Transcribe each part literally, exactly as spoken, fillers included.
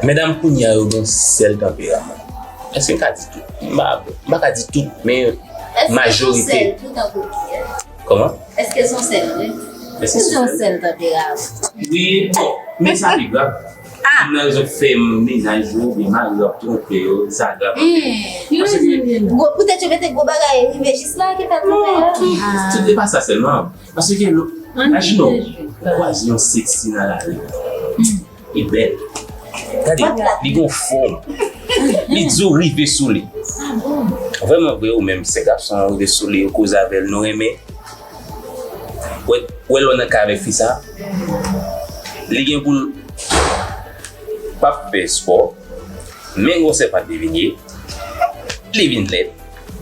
Medam kounye a yo gen sèl tanperaman. Èske m ka di tout? M pa, m pa ka di tout, men majorite. Èske se yon sèl tou tankou ki? Kòman? Èske se yon sèl vre? Èske se yon sèl tanperaman? Wi, bon, men sa pi grav. Moun nan rezon fè mennaj yo, oubyen mari yo ap twonpe yo, sa grav anpil. Paske gwo, poutèt yo mete gwo bagay rive jis la ki fè twonpe yo. Non, tout, tout, e pa sa sèlman. Paske gen lòt, imajine w, ou kwaze yon seksi nan lari. Li bèl. Gade, li gon fòm. Li di w rive sou li. Vrèman vre, ou menm, se gason, rive sou li, ou koze avè l, nou renmen. Wè, wè lè w nan kay avèk fi sa, li gen pou l p ap fè espò, men gwosè pant li vin ye, li vin lèd,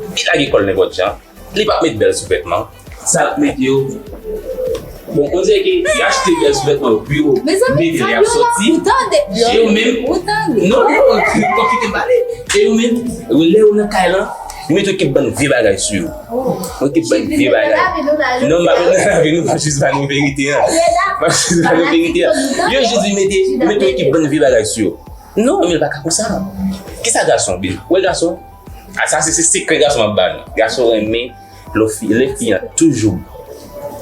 li lage kò l nenpòt jan, li p ap met bèl souvètman, sa l ap mete yo. Bon, on dirè ke li achte bèl souvètman yo pou yo mete lè y ap sòti. E yo menm, non, non, non, kite m pale. E yo menm, lè yo nan kay lan, yo mete yon ekip bann vye bagay sou yo. Yon ekip bann vye bagay. Non, m pa vin nan lavi nou, m ap jis ba nou verite an. M ap jis ba nou verite an. Yo jis vin mete, yo mete yon ekip bann vye bagay sou yo. Non, men l pa ka konsa. Kisa gason vle? Wè gason, a, sa se, se sekrè gason m ap ba nou. Gason renmen lè fi, lè fi an toujou,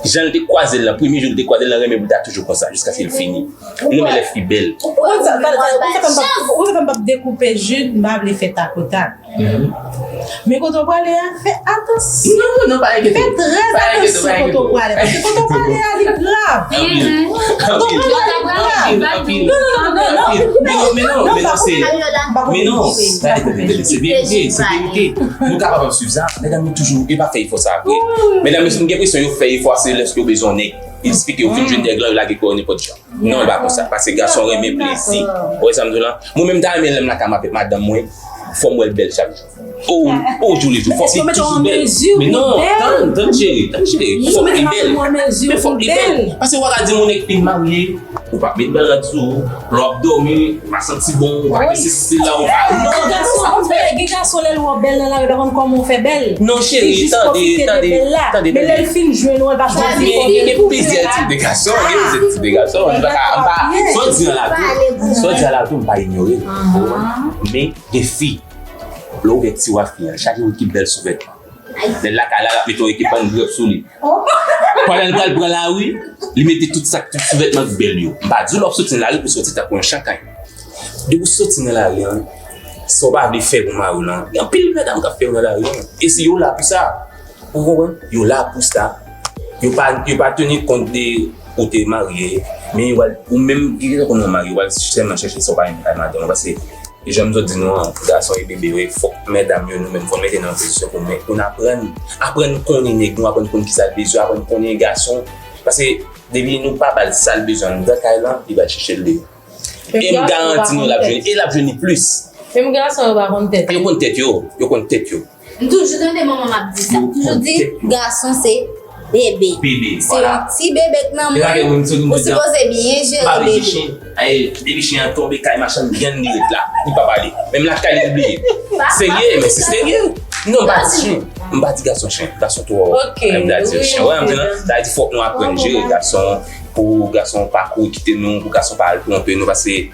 jan l te kwaze l lan, premye jou l te kwaze l lan, renmen pou l ta toujou konsa, jiskaske l fini. Li renmen lè fi bèl. Ou konn sa, sa, sa, ou konn sa, sa m p ap, ou konn sa m p ap dekoupe Jude, m pa vle fè takotak. Men kote w prale a, fè atansyon. Non, non, pa enkyete w. Fè trè atansyon kote w prale. Paske kote w prale a, li grav. Anpil. Anpil. Anpil. Anpil. Non, non, non, non, non. Men non, men non, men non, se, men non, tande, tande, tande, se verite, se verite. Nou kapab ap swiv sa. Medam yo toujou, yo pa fè efò sa vre. Medam yo, m gen enpresyon yo fè efò a, se lèske yo bezwen yon nèg. Yo eksplike, yo fin jwenn nèg lan, yo lage kò yo nenpòt jan. Non, e pa konsa. Paske gason renmen plezi. Ou wè sa m di w lan? Mwen menm, m ta renmen lè m lakay mwen avèk madanm mwen, fò m wè l bèl chak jou. O, o, toulejou, fòk li toujou bèl. Men non, tann, tann cheri, tann cheri. Fòk li bèl. Men fòk li bèl. Paske w pa ka di moun nèg fin marye, ou p ap met bèl rad sou ou, lè w ap dòmi, ou pa santi bon, ou pa gen sesi, sela, ou pa, non, gason, on dirè, gen gason lè l wè w bèl nan lari, li pa konn kòman w fè bèl. Non, cheri, tande, tande, tande. Men lè l fin jwenn ou, l pa chwazi fè w bèl. Gen plizyè tip de gason, gen plizyè tip de gason. M pa ka, m pa, sa w di a la tou, sa w di a la tou, m pa inyore l. Men gen fi, lè w wè tiwa fi an, chak jou ki bèl souvètman. Lè l lakay la, l ap mete yon ekip bann grèp sou li. Pandan l pral pran lari, li mete tout sa, tout souvètman k bèl yo. M pa di w lè w ap soti nan lari pou soti tankou yon chakay. Depi w soti nan lari an, sa w pa vle fè pou mari w lan, gen anpil medam k ap fè yo nan lari an. E si yo la pou sa, ou konprann? Yo la pou sa. Yo pa, yo pa teni kont de ou te marye, men yo al, ou menm ki te konn marye, ou al sèlman chèche sa w pa renmen kay madanm ou, paske E jan m sot di nou an, gason e bebe yo, e fòk medam yo, nou menm, fò n mete nou nan pozisyon pou, men, pou n aprann, aprann konnen nèg nou, aprann konn kisa l bezwen, aprann konnen gason. Paske depi nou pa ba l sa l bezwen anndan kay lan, li pral chèche l deyò. E m garanti nou l ap jwenn, e l ap jwenn li plis. Menm gason yo pa konn tèt yo. Yo konn tèt yo, yo konn tèt yo. M toujou tande manman m ap di sa. M toujou di gason se bebe. Bebe, vwala. Se yon ti bebe k nan men w, ou sipoze byen jere bebe. Depi chen an tonbe kay machann, li ann li ret la. Li pa pale. Menm lakay li bliye. Serye, men se serye. Non, m pa di chen. M pa di gason chen. Gason twò. M ta di chen. Wè, m di nan, sa di fòk nou aprann jere gason. Pou gason pa kouri kite nou, pou gason pa al twonpe nou, paske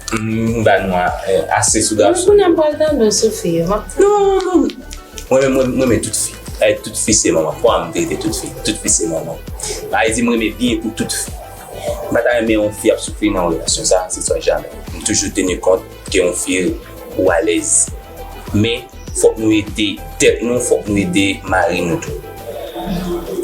M ba nou a, eh, ase sou gason. Mwen kounye a m pral tande w sou fi yo, m ap tande. Non, non. Mwen menm, mwen, mwen renmen tout fi. Eh, tout fi se manman. Kwa m, m te rete tout fi. Tout fi se manman. Sa vle di, mwen renmen byen pou tout fi. M pa ta renmen yon fi ap soufri nan yon relasyon. Sa, se swa jamè. M toujou teni kont ke yon fi ou alèz. Men, fòk nou ede tèt nou, fòk nou ede mari nou tou.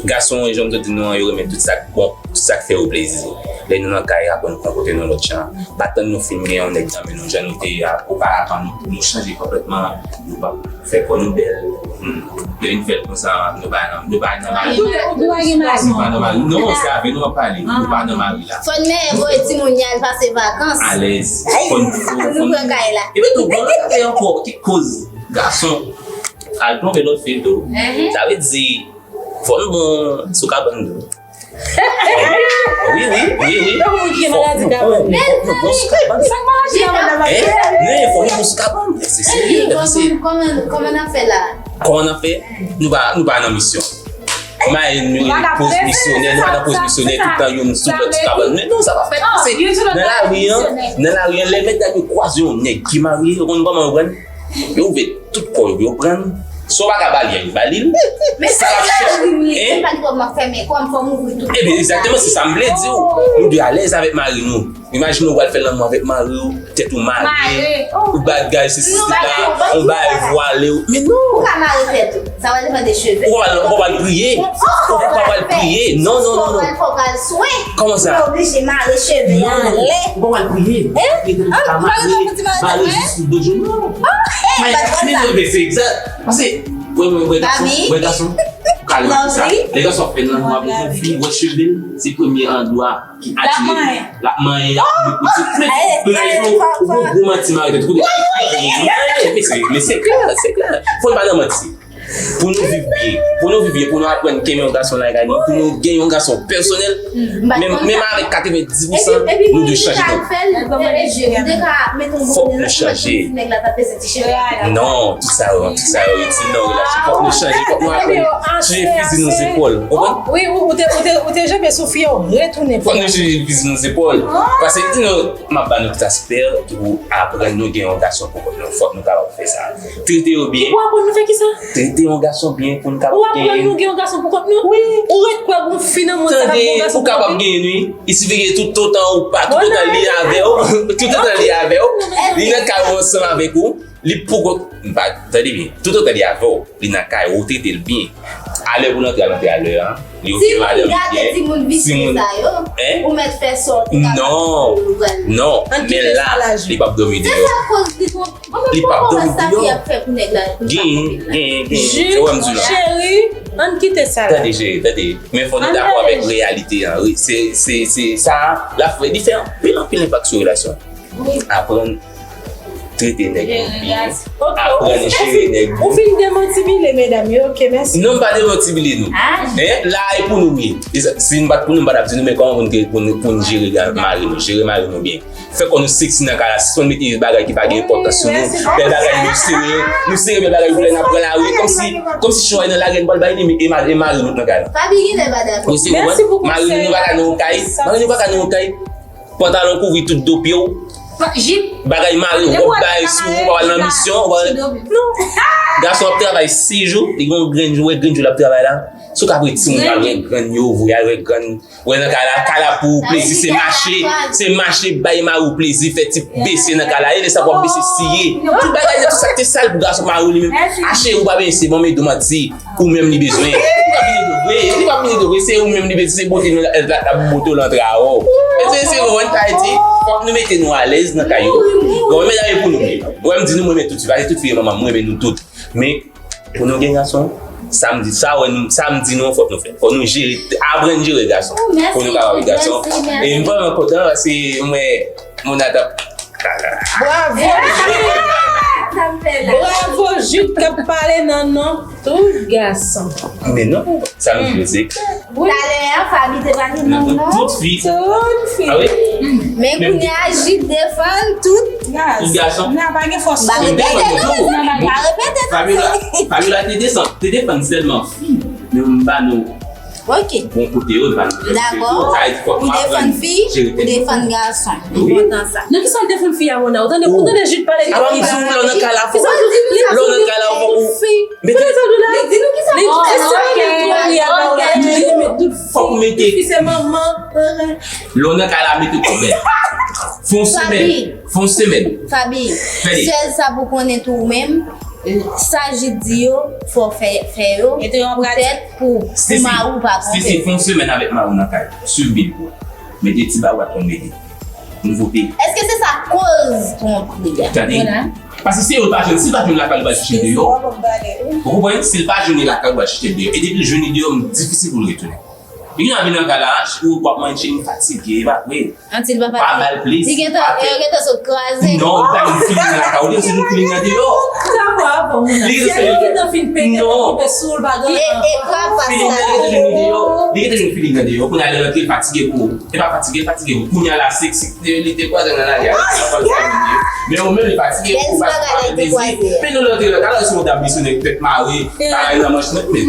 Gason, jan m te di nou an, yo renmen tout sa k bon, tout sa k fè yo plezi. Lè nou nan kay, aprann konpòte nou lòt jan. Pa tann nou fin gen yon nèg nan men nou, jan nou te ye a oparavan, nou, nou chanje konplètman. Nou pa fè kò nou bèl. Hmm. Lè nou fè l konsa, nou pa nan, nou pa nan mari. Nou pa gen mari. Nou pa nan mari. Non, se avè nou w ap pale. Nou pa nan mari la. Fò n menm voye timoun y al pase vakans. Alèz. Fò n, fò n, fò n. Nou pran kay la. Epi tou, bon, lòt bagay ankò, ki koz gason al twonpe lòt fi tou. Sa vle di, fò n bon sou kabann tou. Wi, wi, wi, wi. Fòk nou bon, fòk nou bon sou kabann. Sa k maladi la, madam? Hein? Men fòk nou bon sou kabann. Se serye, se. Kòman, kòman, kòman n ap fè la? Kòman n ap fè? Nou pa, nou pa nan misyon. Maye nou poz misyonè, nou pa nan poz misyonè tout tan youn sou lòt sou kabann. Men non, sa pa fèt. Se nan lari an, nan lari an, lè mèt dam yo kwaze yon nèg ki marye, yo konn kòman yo pran. Yo ouvè tout kò yo, yo pran. Si w pa ka ba li, yo ba li l. Men sa l ap chèche. Hein? Ebyen, egzakteman, se sa m vle di w. Nou dwe alèz avèk mari nou. Imajine w pral fè lanmou avèk mari w, tèt ou mare, ou bagay, sesi, sela, ou bay vwale w. Men non! Ou ka mare tèt ou. Sa va depann de cheve. Ou pa pral priye. Ou pa pral priye. Non, non, non, non. Fò pral swen. Kòman sa? Ou oblije mare cheve anlè. Ou pa pral priye. Hein? Mare jis sou do jenou. Men se egzak. Paske, wè, wè, wè gason, wè gason. Kale sa. Lè gason ap fè lanmou avèk yon fi, wè cheve l, se premye andwa ki atire. L ap manyen, l ap manyen, l ap manyen. Ou gwo manti mare tèt ou. Men se, men se klè, se klè. Fò n pa nan manti. Pou nou viv byen, pou nou viv byen, pou nou aprann kenbe yon gason lakay nou, pou nou gen yon gason pèsonèl, menm, menm avèk katrevenndis pousan, nou dwe chanje non. Fòk nou chanje. Non, tout sa yo, tout sa yo itil nan relasyon. Fòk nou chanje, fòk nou aprann chanje fizi nan zepòl. Ou konprann? Wi, ou, ou te, ou te, ou te janbe sou fye, ou retounen. Fòk nou chanje fizi nan zepòl. Paske, non, m ap ba nou tout aspè pou aprann nou gen yon gason pou kont nou. Fòk nou kapab fè sa. Trete yo byen. Ou aprann nou fè kisa? Trete yon gason byen pou n kapab genyen. Ou aprann nou gen yon gason pou kont nou? Wi. Ou ret kwè gon fi nan mond sa k ap gen yon gason pou kont li? Tande, ou kapab genyen, wi. Il suffit que tout otan ou pa, tout otan li avè w, tout otan li avè w, li nan kay ou ansanm avèk ou, li pou kont, m pa, tande byen, tout otan li avè w, li nan kay ou, ou trete l byen. Alè pou l antre, al antre alè a, li okipe madanm li byen. Si moun gate timoun visye sa yo, ou mèt fè sa w te kapab pou l pral. Non, non, men la, li p ap dòmi deyò. Se sa k koz li twonpe. Li p ap dòmi deyò. Genyen, genyen, genyen. Ou wè m di w la. Cheri, ann kite sa la. Tande, cheri, tande. Men fò nou dakò avèk reyalite an. Wi, se, se, se sa, l ap fè, li fè anpil, anpil enpak sou relasyon. Aprann trete nèg yo byen. Aprann jere nèg yo. Ou fin demantibile medam yo, ok, mèsi. Non, m pa demantibile nou. Hein? La, e pou nou m ye. Si m pa t pou nou, m pa t ap di nou, men kòman pou n, pou n, pou n jere mari nou, jere mari nou byen. Fè kò nou seksi nan kay la, sispann mete bagay ki pa gen enpòtans sou nou. Bèl bagay nou sere, nou sere bèl bagay pou lè n ap pran lari. Kòmsi, kòmsi chay nan lari n pral bay li, e ma-, e mari nou t nan kay la. Fabi genlè pa dakò. Ou se konprann? Mari nou pa ka nan yon kay. Mari nou pa ka nan yon kay. Pantalon kouvri tout do pye w. Jip. Bagay mare, wòb bay sou ou, ou pa al nan misyon, ou pa al. Gason ap travay sis jou, li gen yon grenn jou, wè grenn jou l ap travay la. Si w ka vre timoun, al wè grann yo, voye al wè grann. Wè nan kay la, kay la pou plezi, se mache, se mache bay mari w plezi, fè ti bese nan kay la, e lè sa pou ap bese siye. Tout bagay, tout sa ki te sal pou gason mari w li menm. Achte ou pa benyen, se manman dou manti, ou menm li bezwen. Ou pa vini de vre, li pa vini de vre, se ou menm li bezwen, se bote nou la, la, la bote w lan trawo. Mezanmi, se konprann sa di, fòk nou mete nou alèz nan kay yo. Bon, medam e pou nou menm. Bon, m di nou, mwen renmen tout fi, paske tout fi e manman, mwen renmen nou tout. Men, pou nou gen gason, sa m di, sa wè nou, sa m di nou, fòk nou fè. Fòk nou jere, aprann jere gason. Pou nou kapab gen gason. E m vrèman kontan, paske mwen, Mona t ap. Bravo! Bravo, Jude k ap pale nan non tout gason. Men non, sa m di yo se klè. Talè a, Fabi te pale nan non tout fi. Tout fi. Men kounye a, Jude defann tout. Tout gason. Nan pa gen fòs. Ba repete non, ba repete non. Fabiola, Fabiola te desann, te defann sèlman fi. Men m ba nou. Ok. Bon kote yo, nou pa nan. Dakò. Ou defann fi, ou defann gason. Enpòtan sa. Nan kisa w defann fi a, Mona? Ou tande, ou tande Jude pale de fi la? Lè w nan kay la, fòk ou. Li di nou kisa. Li di nou kisa. Li di nou kisa. Li di nou kisa. Fòk ou mete. Fi se manman. Lè w nan kay la, mete kòmè. Fè yon semèn. Fè yon semèn. Fabi, sèl sa pou konnen tou ou menm, sa Jude di yo, fò w fè, fè yo, poutèt pou, pou mari w pa twonpe w. Si se fè yon semèn avèk mari w nan kay, swiv Bib ou. Mete ti ba w ap konn mete. Nouvote. Èske se sa koz twonpri a? Tande. Paske si yo pa jwenn, si l pa jwenn lakay, li pral chèche deyò. Ou konprann? Si l pa jwenn lakay, li pral chèche deyò. E depi l jwenn li deyò, difisil pou l retounen. Li gen anvi nan kay la, ou w ap manje, li fatige, e pa vre. Antil pa fatige. Pa ba l plezi. Li gentan, yo gentan sot kraze. Non, ou pa gen feeling nan lakay, ou gen feeling nan deyò. Li gentan fin pete, li gentan sou l, pa gen. E, e pa, pa sa. Feeling nan li gentan jwenn deyò. Li gentan jwenn feeling nan deyò. Kounye a lè l antre, l fatige pou ou. E pa fatige, l fatige pou ou. Kounye a la, seksi, li te kwaze nan lari a, li pa konn sa li ye. Men ou menm, li fatige pou ou, pa, pa gen plezi. Men nou lè antre lakay la, se yon dam misyonè, tèt mare, bagay nan manch, men, men,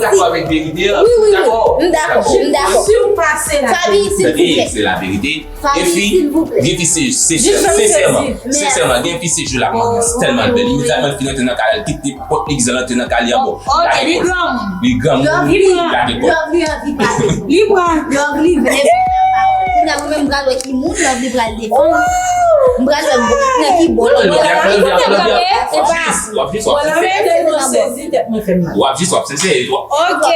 dakò avèk verite an. Wi, wi, wi. M dakò, m dakò. Si w pase la verite. Fabi, silvouplè. Se la verite. Fabi, silvouplè. Gen fi se sensèman, sensèman, gen fi se jou l ap manke tèlman l bèl. Imedyatman l fin rantre nan kay la, l kite pòt li, li antre nan kay li ankò. Ok, li granmoun. Li granmoun. Li granmoun. Li anvi pale. Li pran. Li vle pale. Kounye a mwen menm m pral wè ki moun Lovely pral defann. M pral wè nan ki bò Lovely pral defann. W ap jis, w ap jis, w ap sensè. W ap jis, w ap sensè. Ok.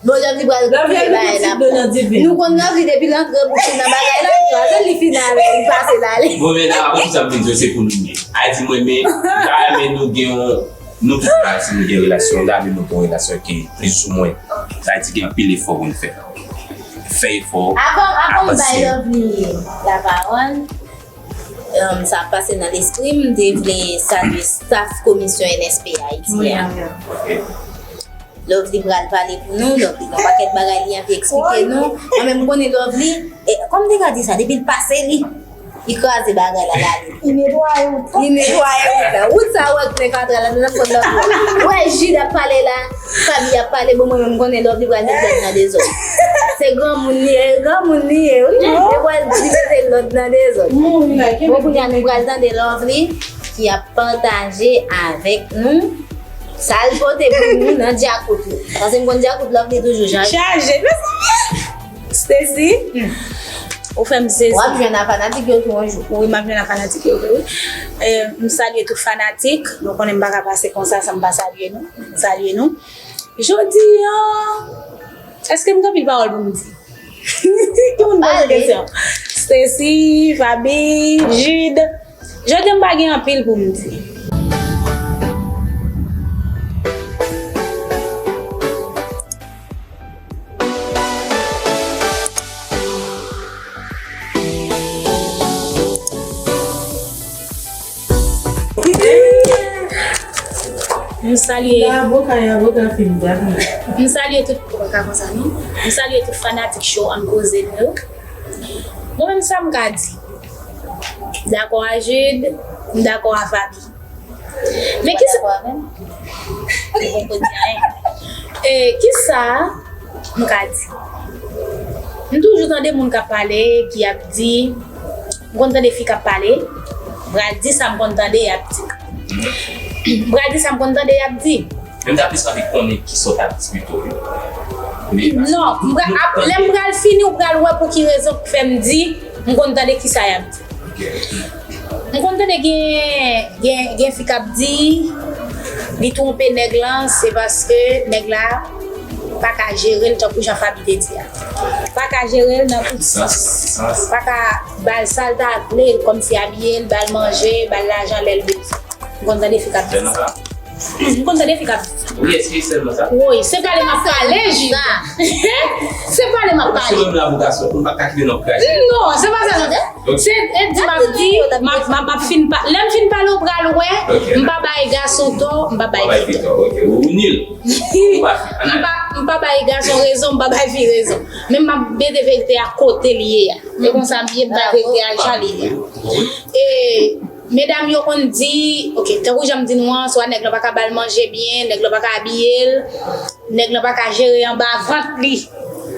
Bon, Lovely pral koute bagay la. Nou konn Lovely depi l antre bouch li nan bagay la, li kraze l, li fin ale, li pase l ale. Bon, men nan apre tout sa m vin di w, se pou nou ye. Ayiti, mwen, men, m ta renmen nou gen yon, nou tout la, si nou gen relasyon, m ta renmen nou gen yon relasyon ki plizoumwen. Sa vle di gen anpil efò pou n fè. Fè efò. Avan, avan m bay Lovely lapawòl, um, sa ap pase nan lespri m, m te vle salye staff komisyon N S P Ayiti a. Ok. Lovely pral pale pou nou, Lovely gen yon pakèt bagay li anvi eksplike nou. Mwen menm m konnen Lovely, e, kòm m te ka di sa, depi l pase li, li kraze bagay la, l ale. Li netwaye wout la. Li netwaye wout la. Wout sa ou wè k nan Katral la, nou konn Lovely. Ou wè Jude ap pale la, Fabi ap pale, bon, mwen menm m konnen Lovely pral met lòd nan dezòd. Se granmoun li ye, granmoun li ye, wi. Li pral li mete lòd nan dezòd. Bon, kounye a nou pral tande Lovely ki ap pataje avèk nou sa l pote pou nou nan djakout li. Paske m konn djakout Lovely toujou chaje. Chaje, mezanmi! Stacy, ou fè m sezi. W ap jwenn a fanatik yo tou yon jou. Wi, m ap jwenn a fanatik yo tou, wi. E, m salye tout fanatik. Nou konnen m pa ka pase konsa san m pa salye nou. M salye nou. Jodi a, èske m gen anpil pawòl pou m di? Ki moun poze kesyon? Stacy, Fabi, Jude. Jodi a m pa gen anpil pou m di. M salye. Avoka, avoka fin date. M salye tout, ou pa ka konsa non. M salye tout fanatik show Ann Koze nou yo. Mwen menm sa m ka di. M dakò a Jude, m dakò a Fabi. Men kisa. Ou poko di anyen. E, kisa m ka di? M toujou tande moun k ap pale, ki ap di, m konn tande fi k ap pale, m pral di sa m konn tande y ap di. M pral di sa m konn tande y ap di. Men m ta plis anvi konnen kisa w t ap di pito, wi. Non, m pra-, ap-, lè m pral fini, ou pral wè pou ki rezon k fè m di, m konn tande kisa y ap di. Ok. M konn tande gen, gen, gen fi k ap di li twonpe nèg lan, se paske nèg la pa ka jere l tankou jan Fabi te di a. Pa ka jere l nan tout sans. Pa ka ba l sa l ta vle, kòmsi abiye l, ba l manje, ba l lajan lè l bezwen. M konn tande fi k ap di sa. M konn tande fi k ap di sa. Wi, èske sèlman sa? Wi, se pale m ap pale, Jude. Se pale m ap pale. Paske menm la vokasyon pou m pa ka kite nan kraje. Non, se pa sa non. Se, e di m ap di, m ap, m ap, m ap fin pa, lè m fin pale, ou pral wè, m pa bay gason tò, m pa bay fi tò. Ok, ou, ou nil. Ou pa fin. M pa, m pa bay gason rezon, m pa bay fi rezon. Men m ap mete verite a kote l ye a. E konsa m ye, m bay verite a jan li ye. E medam yo konn di, ok, tankou jan m di nou an, swa nèg lan pa ka ba l manje byen, nèg lan pa ka abiye l, nèg lan pa ka jere anba vant li.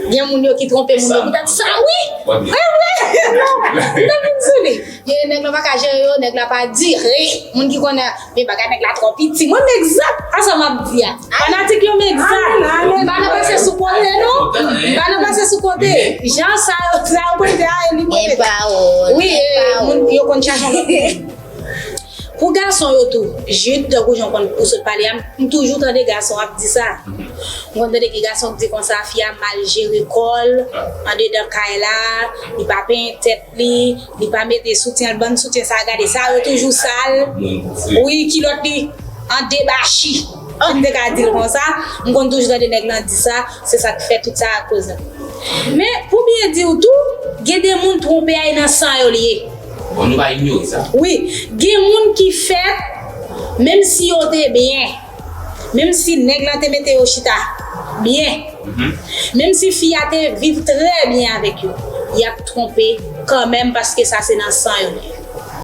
Gen moun yo ki twonpe moun yo poutèt sa, wi. E vre, non, m te vin sou li. Gen nèg lan pa ka jere yo, nèg la pa dire. Moun ki konnen, men bagay nèg la twò piti. Mwen, m egzak a sa m ap di a. Fanatik yo, m egzak. M pa nan pase sou kote, non. M pa nan pase sou kote. Jan sa yo, sa yo pote a, e li pote. Wi, e, moun yo konn chache yon lòt moun. Pou gason yo tou, Jude, tankou jan w konn, ou sot pale a, m toujou tande gason ap di sa. M konn tande gen gason k di konsa, fi a mal jere kò l, andedan kay la, li pa penyen tèt li, li pa mete soutyen l, bann soutyen sa, gade sa yo toujou sal. Wi, kilòt li an debachi. M te ka di l konsa, m konn toujou tande nèg lan di sa, se sa k fè tout sa akoz. Men, pou byen di w tou, gen de moun twonpe a e nan san yo l ye. Bon, nou pa inyore sa. Wi, gen moun ki fèt, menm si yo te byen, menm si nèg lan te mete yo chita byen, menm si fi a te viv trè byen avèk yo, y ap twonpe kanmenm paske sa se nan san yo li ye.